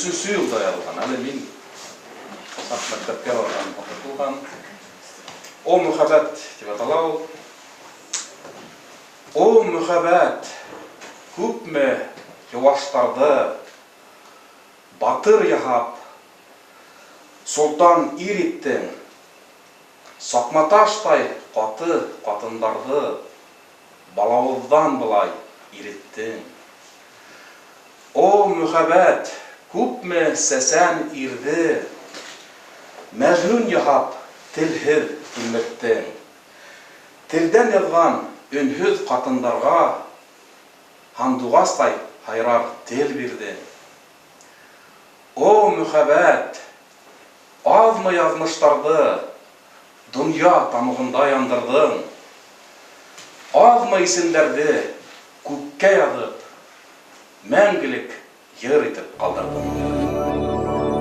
өсөнсө йылда яҙылған. Әле мин саҡ мәктәпкә барған ваҡыт булған. «О мөхәббәт» тип атала ул. О мөхәббәт, күпме йыуаштарҙы батыр яһап, солтан ир иттең, саҡматаштай ҡаты ҡатындарҙы балауыҙҙан былай иреттең. О мөхәббәт, күпме сәсән ирҙе мәжнүн яһап, телһеҙ тилмерттең. Телдән яҙған өнһөҙ ҡатындарға һандуғастай һайрар тел бирҙең. О мөхәббәт, аҙмы яҙмыштарҙы донъя тамуғында яндырҙың, аҙмы исемдәрҙе күккә яҙып, мәңгелек йыр итеп ҡалдырҙың.